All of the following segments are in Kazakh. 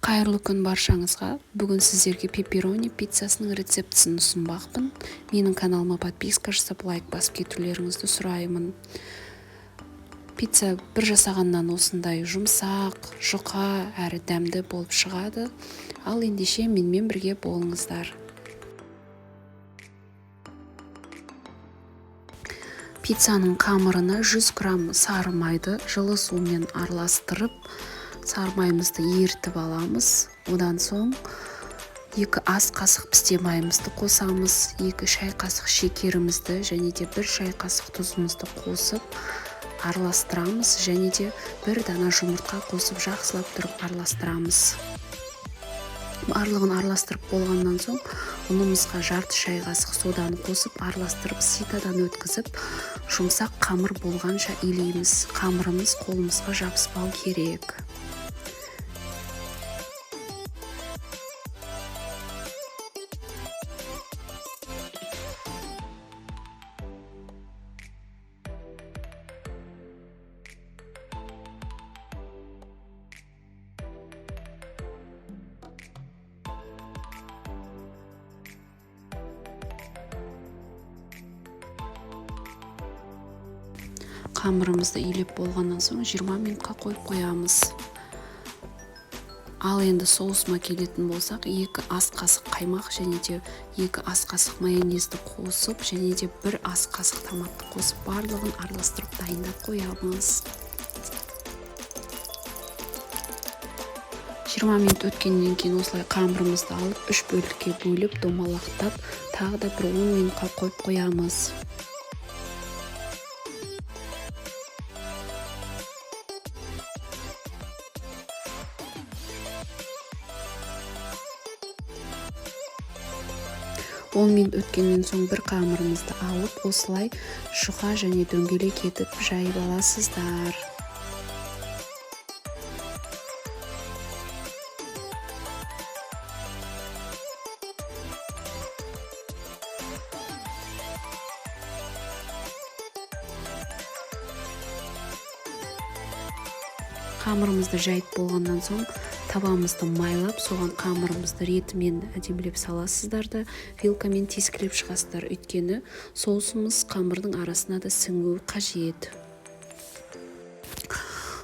Қайырлы күн баршаңызға. Бүгін сіздерге пепперони пиццасының рецептісін ұсынбақпын. Менің каналыма подписка жасап, лайк басып кетулеріңізді сұраймын. Пицца бір жасағаннан осындай жұмсақ, жұқа әрі дәмді болып шығады. Ал ендеше менімен бірге болыңыздар. Пиццаның қамырына 100 грамм сары майды жылы сумен араластырып, сары майымызды ерітіп аламыз. Одан соң 2 ас қасық пісте майымызды қосамыз, 2 шай қасық шекерімізді және де 1 шай қасық тұзымызды қосып араластырамыз және де 1 дана жұмыртқа қосып жақсылап тұрып араластырамыз. Барлығын араластырып болғаннан соң ұнымызға жарты шай қасық соданы қосып араластырып ситадан өткізіп жұмсақ қамыр болғанша илейміз. Қамырымыз қолымызға жабыспау керек. Қамырымызды илеп болғаннан соң 20 минутқа қойып қоямыз. Ал енді соусыма келетін болсақ, 2 ас қасық қаймақ және де 2 ас қасық майонезді қосып және де 1 ас қасық томатты қосып барлығын араластырып дайындап қоямыз. 20 минут өткеннен кейін осылай қамырымызды алып 3 бөлікке бөліп домалақтап тағы да бір 10 минутқа қойып қоямыз. Он минут өткеннен соң бір қамырымызды алып, осылай жұқа және дөңгелек етіп жайып аласыздар. Қамырымызды жайып болғаннан соң табамызды майлап, соған қамырымызды ретімен әдемілеп саласыздар да вилкамен тескілеп шығасыздар. Өйткені соусымыз қамырдың арасына да сіңуі қажет.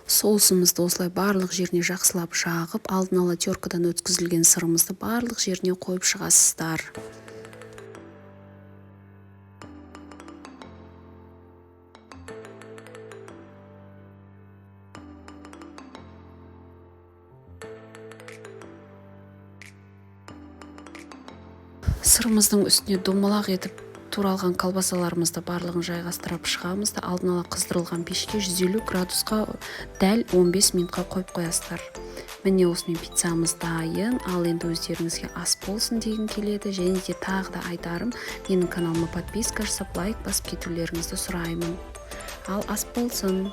Соусымызды осылай барлық жеріне жақсылап жағып, алдын ала теркадан өткізілген сырымызды барлық жеріне қойып шығасыздар. Сырымыздың үстіне домалақ етіп туралған колбасаларымызды барлығын жайғастырып шығамыз да алдын ала қыздырылған пешке 150 градусқа дәл 15 минутқа қойып қоясыздар. Міне осымен пиццамыз дайын. Ал енді өздеріңізге ас болсын дегім келеді. Және де тағы да айтарым, менің каналыма подписка жасап, лайк басып кетулеріңізді сұраймын. Ал ас болсын.